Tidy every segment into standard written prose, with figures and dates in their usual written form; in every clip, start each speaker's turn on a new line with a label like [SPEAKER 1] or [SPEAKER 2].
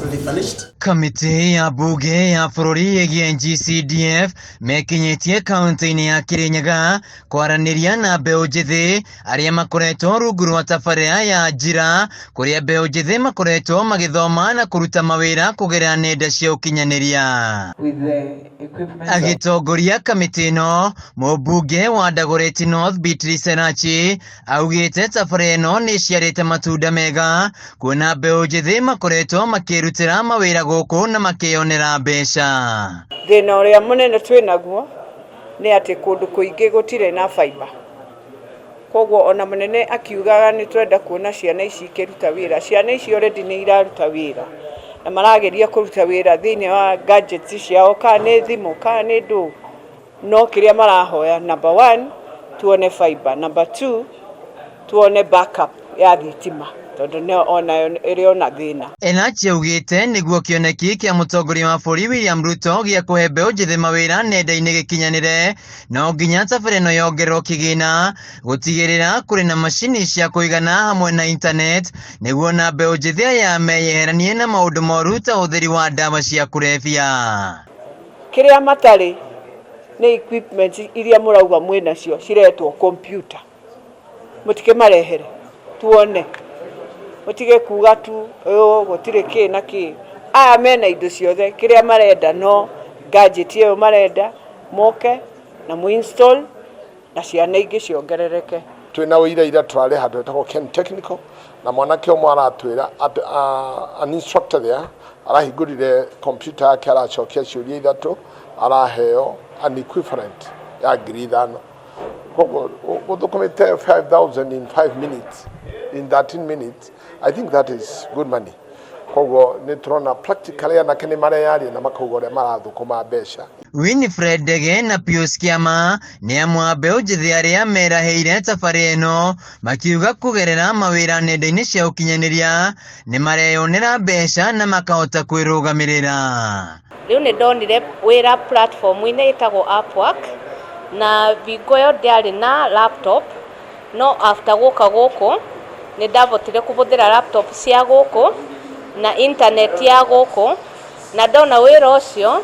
[SPEAKER 1] Fully furnished.
[SPEAKER 2] Kamĩtĩ ya mbunge ya bũrũri ĩgiĩ NGCDF mekinyĩtie kaunti-inĩ ya Kirinyaga kwaranĩria na mbeũ njĩthĩ arĩa makoretwo rungu rwa tabarĩra ya Njira, kũrĩa mbeũ njĩthĩ makoretwo magĩthoma na kũruta mawĩra kũgerera nenda cia ũkinyanĩria.
[SPEAKER 3] With the equipment.
[SPEAKER 2] Agĩtongoria kamĩtĩ ĩno, mũmbunge wa Dagoretti North Beatrice Elachi augĩte tabarĩra ĩno nĩ ĩciarĩte matunda mega, kuona mbeũ njĩthĩ makoretwo makĩrutĩra mawĩra gũkũ na makĩyonera mbeca.
[SPEAKER 4] Thĩna ũrĩa mũnene twĩ naguo nĩ atĩ kũndũ kũingĩ gũtirĩ na fiber. Koguo ona mũnene akiugaga nĩ twenda kuona ciana ici ikĩruta wĩra, ciana ici already nĩ iraruta wĩra na marageria kũruta wĩra thĩinĩ wa gadgets ciao, kana nĩ thimũ, kana nĩ ndũ. No kĩrĩa marahoya, number one, tuone fiber, number two, tuone backup ya thitima, tondũ nĩyo onayo ĩrĩ ona thĩna.
[SPEAKER 2] Elachi augĩte nĩguo kĩoneki kĩa mũtongoria wa bũrũri William Ruto gĩa kũhe mbeũ njĩthĩ mawĩra nenda-inĩ gĩkinyanĩre, no nginya tabarĩra ĩno yongererwo kĩgĩna gũtigĩrĩra kũrĩ na macini cia kũigana hamwe na internet, nĩguo na mbeũ njĩthĩ aya meyeheranie na maũndũ moru ta ũhũthĩri wa ndawa cia kũrebia.
[SPEAKER 4] Kĩrĩa matarĩ nĩ equipment iria mũrauga mwĩ nacio ciretwo computer. Mũtikĩmarehere tuone, mũtige kuga tu gũtirĩ kĩ na kĩ. Aya mena indo ciothe, kĩrĩa marenda no gadget ĩyo marenda moke na mũ install na ciana ingĩ ciongerereke.
[SPEAKER 5] Twĩna ũira ira tũrarĩ handũ hetagwo Ken Technical, na mwanake ũmwe aratwĩra atĩ an instructor there arahingũrire computer yake, aracokia ciũria ithatũ, araheo an equivalent ya 5,000. Koguo gũthũkũmĩte 5000 in 5 minutes, in 13 minutes, I think that is good money. Koguo nĩ tũrona practically anake nĩ mareyaria na makauga ũrĩa marathũkũma mbeca.
[SPEAKER 2] Winifred Ndege na Pius Kĩama nĩ amwe a mbeũ njĩthĩ arĩa merahĩire tabarĩra ĩno, makiuga kũgerera mawĩra nenda-inĩ cia ũkinyanĩria nĩ mareyonera mbeca na makahota kwĩrũgamĩrĩra.
[SPEAKER 6] Rĩu nĩ ndonire wĩra platform-inĩ ĩtagwo Upwork, na bingo ĩyo ndiarĩ na laptop, no after gũka gũkũ nĩ ndavotire kũhũthĩra laptop cia gũkũ na internet ya gũkũ, na ndona wĩra ũcio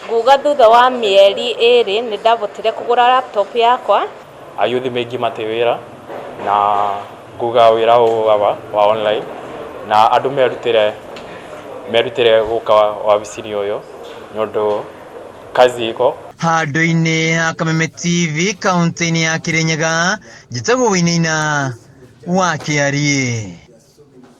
[SPEAKER 6] nguga thutha wa mĩeri 2 nĩ ndavotire kũgũra laptop yakwa.
[SPEAKER 7] Ayuthi maingĩ matĩ wĩra, na nguga wĩra ũyũ wa online na andũ merutĩre gũka wabici-inĩ ũyũ nĩ ũndũ kazi iko.
[SPEAKER 2] Handũ-inĩ ha Kameme TV kaunti-inĩ ya Kirinyaga, njĩtagwo Wainaina wa Kĩariĩ.